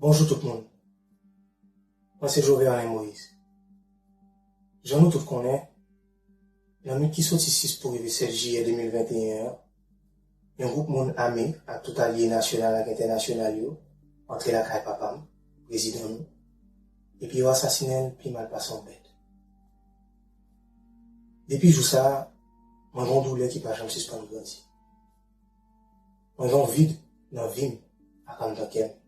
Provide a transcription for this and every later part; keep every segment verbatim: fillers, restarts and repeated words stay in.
Bonjou tout moun. Mwen se Joverlin Moïse. Jan nou tout konnen, nan nwit ki soti sis pou rive sèt jiyè de mil venteyen an, yon gwoup moun ame ak tout alye nasyonal ak entènasyonal yo antre lakay papa m, prezidan nou, epi yo asasinen l pi mal pase yon bèt. Depi jou sa a, mwen gen yon doulè ki pa janm sispann grandi. Mwen gen yon vid nan vi m ak anndan kè m.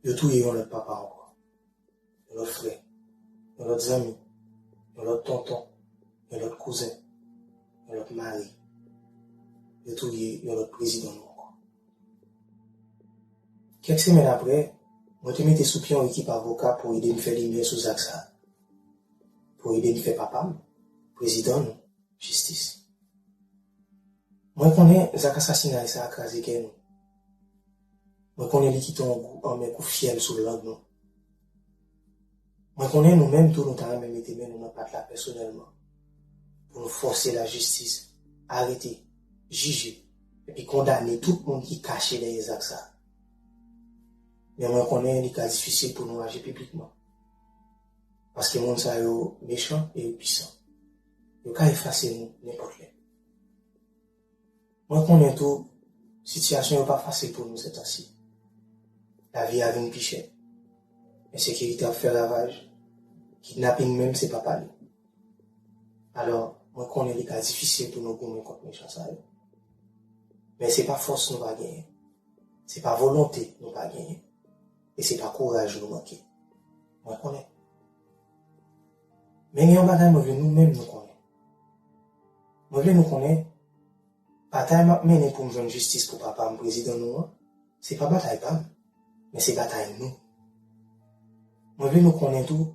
Yo touye yon lòt papa ankò, yon lòt frè, yon lòt zanmi, yon lòt tonton, yon lòt kouzen, yon lòt mari. Yo touye yon lòt prezidan nou ankò. Kèk semèn apre, mwen te mete sou pye yon ekip avoka pou ede m fè limyè sou zak sa a, pou ede m fè papa m, prezidan nou, jistis. Mwen konnen zak asasinay sa a kraze kè nou. Mwen konnen li kite yon gou anmè kou fyèl sou lang nou. Mwen konnen nou menm tou nou ta renmen mete men nou nan pat la pèsonèlman pou nou fòse lajistis arete, jije, epi kondane tout moun ki kache dèyè zak sa a. Men mwen konnen li ka difisil pou nou aji piblikman. Paske moun sa yo mechan e yo pwisan. Yo ka efase nou nenpòt lè. Mwen konnen tou, sitiyasyon yo pa fasil pou nou sètansi. Lavi a vin pi chè. Ensekirite ap fè ravaj. Kidnaping menm se pa pale. Alò, mwen konnen li ka difisil pou nou goumen kont mechan sa yo. Men se pa fòs nou pa genyen. Se pa volonte nou pa genyen. E se pa kouraj nou manke. Mwen konnen. Men gen yon bagay mwen vle nou menm nou konnen. Mwen vle nou konnen, batay m ap mennen pou m jwenn jistis pou papa m, prezidan nou an, se pa batay pa m, men se batay nou. Mwen vle nou konnen tou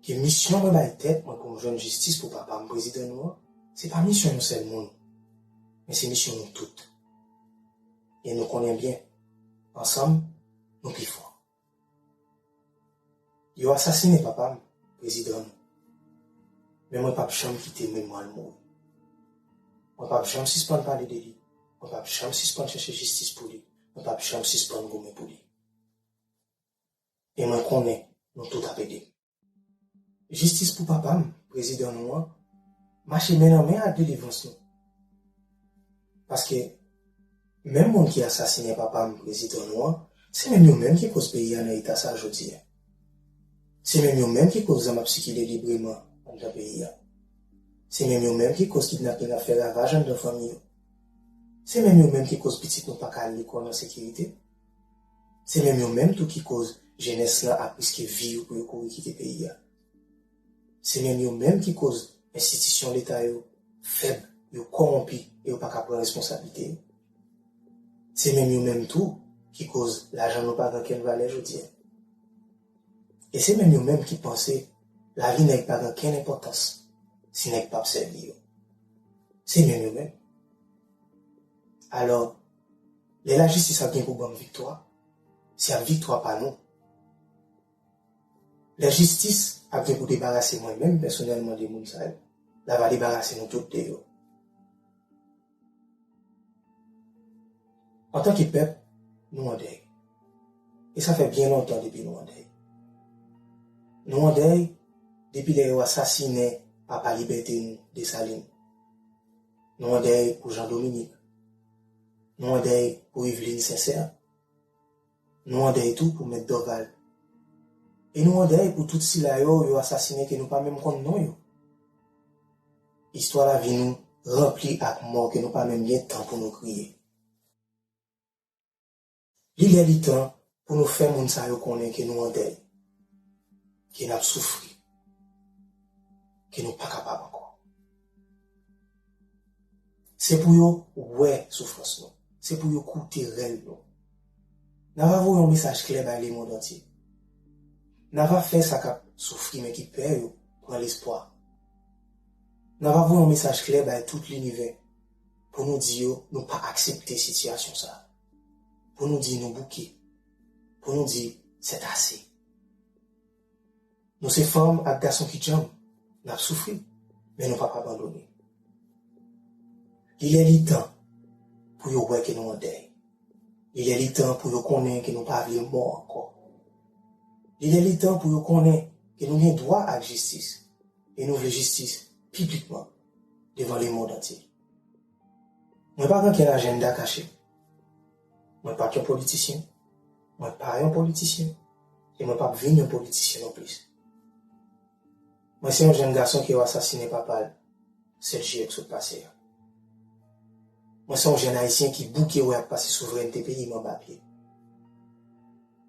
ke misyon mwen bay tèt mwen pou m jwenn jistis pou papa m, prezidan nou an, se pa misyon yon sèl moun, men se misyon nou tout. E nou konnen byen, ansanm, nou pi fò. Yo asasinen papa m, prezidan nou. Men mwen p ap janm kite memwa l mouri. Mwen p ap janm sispann pale de li. Mwen p ap janm sispann chèche jistis pou li. Mwen p ap janm sispann goumen pou li. E mwen konnen nou tout ap ede m. Jistis pou papa m, prezidan nou an, mache men nan men ak delivrans nou. Paske, menm moun ki asasinen papa m, prezidan nou an, se menm yo menm ki koz peyi a nan eta sa a jodi a. Se menm yo menm ki koz zam ap sikile libreman anndan peyi a. Se menm yo menm ki koz kidnaping ap fè ravaj anndan fanmi yo. Se menm yo menm ki koz pitit nou pa ka al lekòl an sekirite. Se menm yo menm tou ki koz jenès lan ap riske vi yo pou yo kouri kite peyi a. Se menm yo menm ki koz enstitisyon leta yo fèb, yo kòwonpi e yo pa ka pran responsablite yo. Se menm yo menm tou ki koz lajan nou pa gen okenn valè jodi a. E se menm yo menm ki panse lavi nèg pa gen okenn enpòtans si nèg p ap sèvi yo. Se menm yo menm. Alò, lè lajistis ap gen pou ban m viktwa, se ap viktwa pa nou. Lè jistis ap gen pou debarase mwen menm pèsonèlman de moun sa yo, l ava debarase nou tout de yo. Antanke pèp, nou an dèy. E sa fè byen lontan depi nou an dèy. Nou an dèy depi lè yo asasinen papa libète nou, Desalin. Nou an dèy pou Jan Dominik. Nou an dèy pou Yveline Sincère. Nou an dèy tou pou Mèt Dorval. E nou an dèy pou tout sila yo yo asasinen ke nou pa menm konn non yo. Istwa lavi nou ranpli ak mò ke nou pa menm gen tan pou nou kriye. Li lè li tan pou nou fè moun sa yo konnen ke nou an dèy, ke n ap soufri, ke nou pa kapab ankò. Se pou yo wè soufrans nou. Se pou yo koute rèl nou. N ava voye yon mesaj klè bay lemonn antye. N ava fè sa k ap soufri men ki pè yo pran lespwa. N ava voye yon mesaj klè bay tout linivè pou nou di yo nou pa aksepte sitiyasyon sa a. Pou nou di nou bouke. Pou nou di c'est assez. Nou se fanm ak gason ki djanm, n ap soufri, men nou p ap abandone. Li lè li tan pou yo wè ke nou an dèy. Li lè li tan pou yo konnen ke nou pa vle mò ankò. Li lè li tan pou yo konnen ke nou gen dwa ak jistis, e nou vle jistis piblikman devan lemonn antye. Mwen pa gen okenn ajanda kache. Mwen pa t yon politisyen. Mwen pa yon politisyen. E mwen p ap vin yon politisyen nonplis. Mwen se yon jèn gason ke yo asasinen papa l sèt jiyè k sot pase a. Mwen se yon jèn ayisyen ki bouke wè y ap pase souvrènte peyi m anba pye.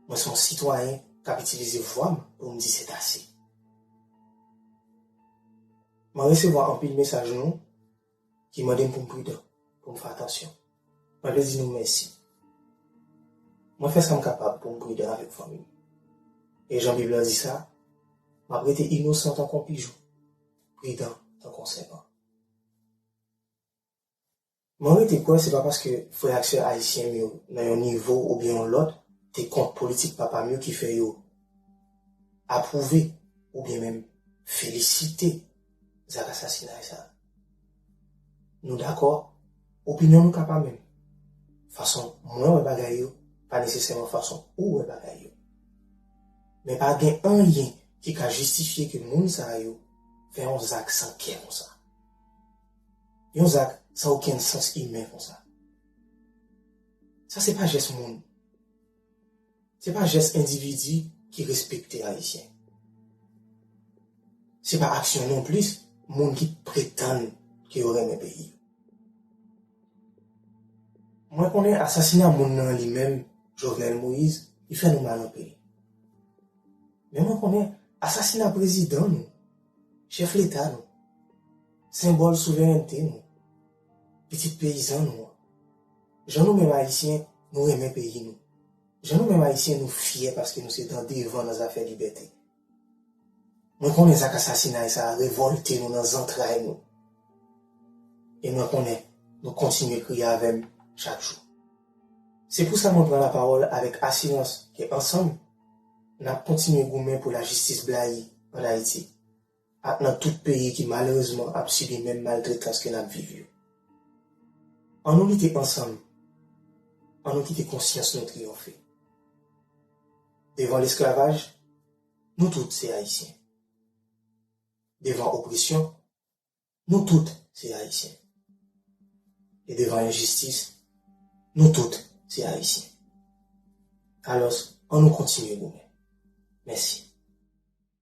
Mwen se yon sitwayen k ap itilize vwa m pou m di sètase. Mwen resevwa anpil mesaj nou ki mande m pou m pridan, pou m fè atansyon. Mwen vle di nou mèsi. Mwen fè sa m kapab pou m pridan avèk fanmi m. E jan Bib lan di sa, m ap rete inosan tankou yon pijou, pridan tankou yon sèpan. Mwen rete kwè se pa paske frè ak sè ayisyen m yo nan yon nivo oubyen yon lòt te kont politik papa m yo ki fè yo apwouve oubyen menm felisite zak asasinay sa a. Nou dakò, opinyon nou ka pa menm. Fason mwen wè bagay yo pa nesesèman fason ou wè bagay yo. Men pa gen anyen ki ka jistifye ke moun sa yo fè yon zak san kè konsa. Yon zak san okenn sans imen konsa. Sa se pa jès moun. Se pa jès endividi ki respekte Ayisyen. Se pa aksyon nonplis moun ki pretann ke yo renmen peyi yo. Mwen konnen asasina moun nan li menm, Jovenel Moïse, li fè nou mal anpil. Men mwen konnen asasina prezidan nou, chèf leta nou, senbòl souverènte nou, pitit peyizan nou an. Jan nou menm Ayisyen, nou renmen peyi nou. Jan nou menm Ayisyen, nou fyè paske nou se dan devan nan zafè libète. Mwen konnen zak asasinay sa a revòlte nou nan zantray nou. E mwen konnen nou kontinye kriye avè m chak jou. Se pou sa mwen pran lapawòl avèk asirans ke ansanm, n ap kontinye goumen pou lajistis blayi ann Ayiti ak nan tout peyi ki malerezman ap sibi menm maltretans ke n ap viv yo. Ann nou lite ansanm, ann nou kite konsyans nou triyonfe. Devan lesklavaj, nou tout se Ayisyen. Devan opresyon, nou tout se Ayisyen. E devan enjistis, nou tout se Ayisyen. Alòs, ann nou kontinye goumen. Mèsi.